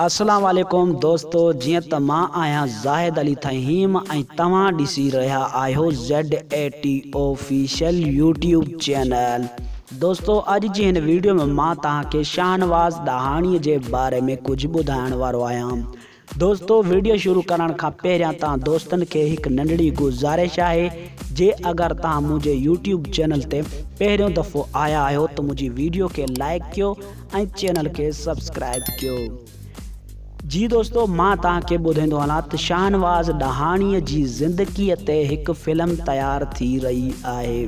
اسلام عليڪم دوستو جيئن ته مان آهيان زاهد علي ٿهيم ۽ توهان ڏسي رهيا آهيو Z A T official YouTube channel دوستو اڄ جي هن ويڊيو ۾ مان توهان کي شاهنواز ڏاهاڻي جي باري ۾ ڪجهه ٻڌائڻ وارو آهيان دوستو ويڊيو شروع ڪرڻ کان پهريان توهان دوستن کي هڪ ننڍڙي گذارش آهي جي اگر توهان منهنجي يوٽيوب چينل تي پهريون دفعو آيا آهيو ته منهنجي ويڊيو کي لائيڪ ڪيو ۽ چينل کي سبسڪرائيب ڪيو. جي دوستو مان توهان کي ٻڌائيندو هلان ته شاهنواز ڏاهاڻي جي زندگي تي هڪ فلم تيار ٿي رهي آهي.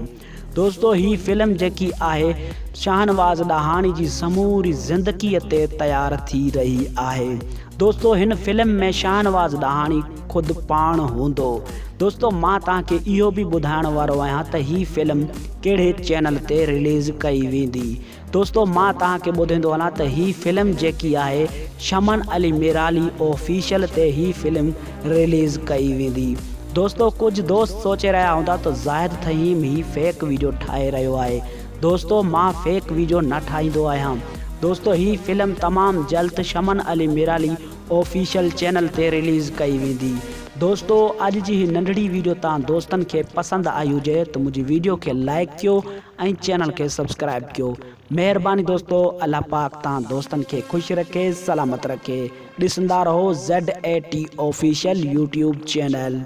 دوستو هي فلم جيڪي آهي شاهنواز ڏاهاڻي جي سموري زندگي تي تيار ٿي رهي آهي دوستو هن فلم ۾ شاهنواز ڏاهاڻي خود پاڻ هوندو دوستو مان توهان کي اهو به ٻڌائڻ وارو آهيان ته هي فلم ڪهڙي چينل تي رليز ڪئي ويندي دوستو مان توهان کي ٻڌيندو هلان ته هي فلم جيڪي آهي شمن علي ميرالي آفيشل تي هي فلم رليز ڪئي ويندي دوستو ڪجهه دوست سوچي رهيا هوندا ته زاهد ٿهيم هي فيڪ ويڊيو ٺاهي رهيو آهي دوستو مان فيڪ ويڊيو نه ٺاهيندو آهيان دوستو هي فلم تمام جلد شمن علي ميرالي آفيشل چينل تي رليز ڪئي ويندي دوستو اڄ جي هي ننڍڙي ويڊيو توهان دوستن کي پسند آئي هجي ته منهنجي ويڊيو کي لائيڪ ڪيو ۽ چينل کي سبسڪرائب ڪيو مهرباني دوستو الله پاڪ توهان دوستن کي خوش رکي سلامت رکي ڏسندا رهو Z A T official YouTube channel.